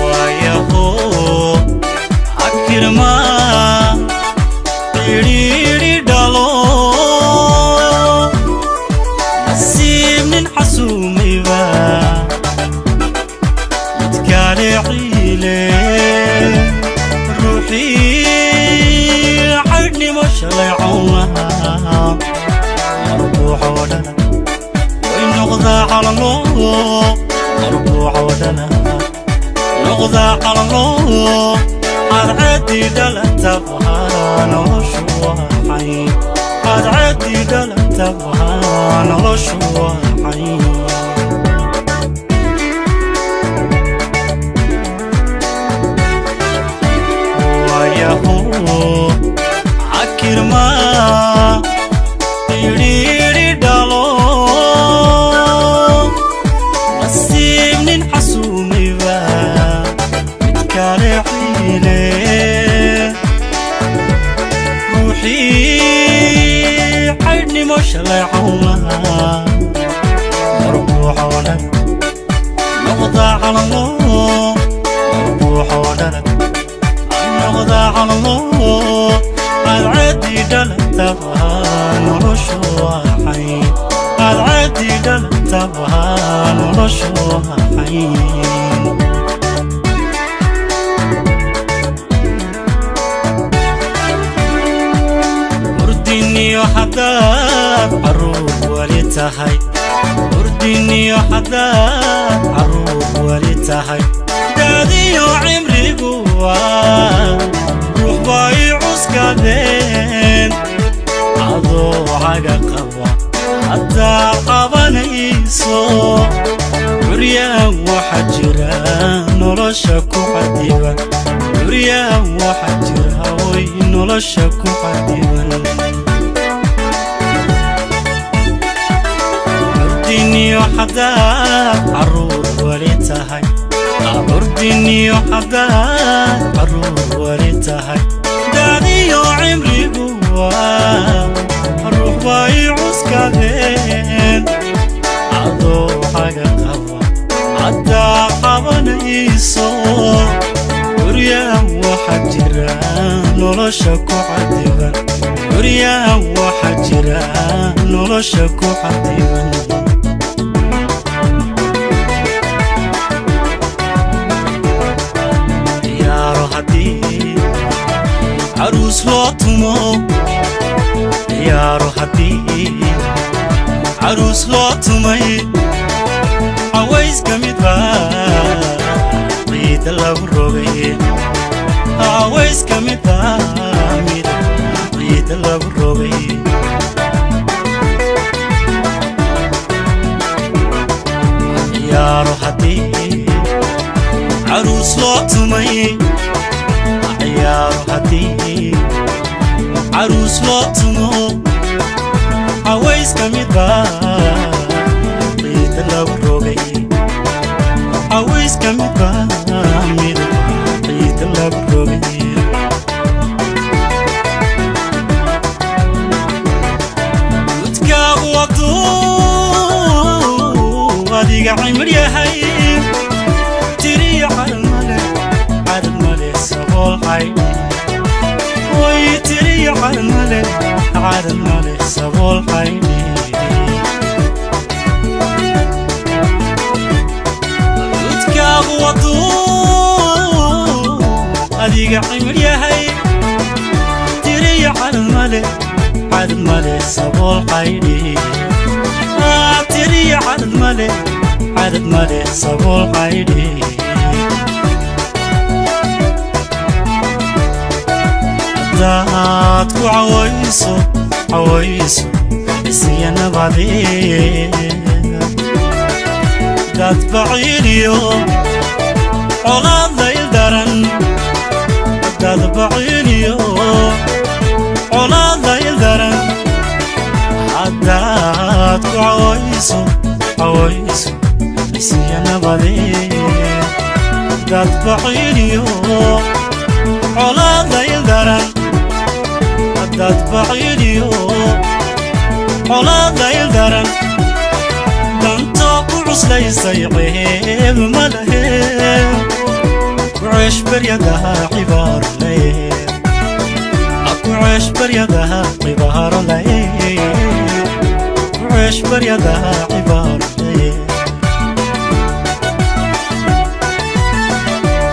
Waayaho akirma cidhiidhi dhalo, nasiib nin xasuumayba midkaale ciile, ruuxii caydhnimo shalay cawnaha marbuuxoo dhala way noqdaa calalo, marbuuxoo dhala noqdaa calalo. Cadceeddii dhalataba noloshu waxay, cadceeddii dhalataba noloshu waxay. Waayaho cakirma cidhiidhi dhalo, nasiib nin xasuumayba midkaale xiile, ruuxii caydhnimo shalay cawlaha marbuuxoo dhan noqdaa calalo, marbuuxoo dhan noqdaa calalo. Cadceeddii dhalataba noloshu waxay, cadceeddii dhalataba noloshu waxay. Urdiniyo haddaad caruur wali tahay, urdiniyo haddaad caruur wali tahay, daadiyo cimrigu waa ruux bay cuskadeen. Adoo caga qaba haddaad qabanayso, curyaan waxa jira nolosha ku xadiban, curyaan waxa jira way nolosha ku xadiban. Curdiniyo haddaad caruur wali tahay, curdiniyo haddaad caruur wali tahay, daadiyo cimrigu waa ruux bay cuskadeen. Adoo caga qaba haddaad qabanayso, curyaan waxa jira nolosha ku xadiban, curyaan waxa jira nolosha ku xadiban. Ciyaaro haddii caruus loo tumo, ciyaaro haddii caruus loo tumay, cawayska midba ciidda lagu rogay, cawayska midba mid ciidda lagu rogay. Ciyaaro haddii caruus loo tumay, ciyaaro haddii caruus loo tumo, cawayska midba ciidda lagu rogay, cawayska midba mid ciidda lagu rogay. Gudkaagu hadduu adiga cimir yahay, tiriyo cadad male, cadad male sabool xaydhi way, tiriyo cadad male, cadad male sabool xaydhi. Gudkaagu hadduu adiga cimir yahay, tiriyo cadad male, cadad male sabool xaydhi, tiriyo cadad male, cadad male sabool xaydhi. Haddaad ku cawayso, cawayso isiya nabadee, dad baciiliyo colaad layl daran, dad baciiliyo colaad layl daran, haddaad ku cawayso, cawayso isiya nabadee, dad baciiliyo colaad layl daran, dad baciiliyo colaad layl daran, dantoo ku Cuslaysay ceeb ma lahe. Ku ceesh baryadaha cibaaro leh, ku ceesh baryadaha cibaaro leh, ku ceesh baryadaha cibaaro leh.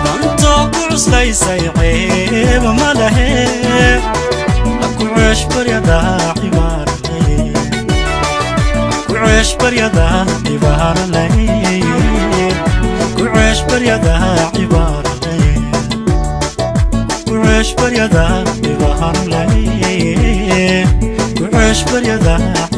Mantoo ku cuslaysay ceeb ma lahe, ku ceesh baryadaha cibaaro leh, ku ceesh baryadaha cibaaro leh, ku ceesh baryadaha cibaaro leh, ku ceesh baryadaha cibaaro leh, ku ceesh baryadaha.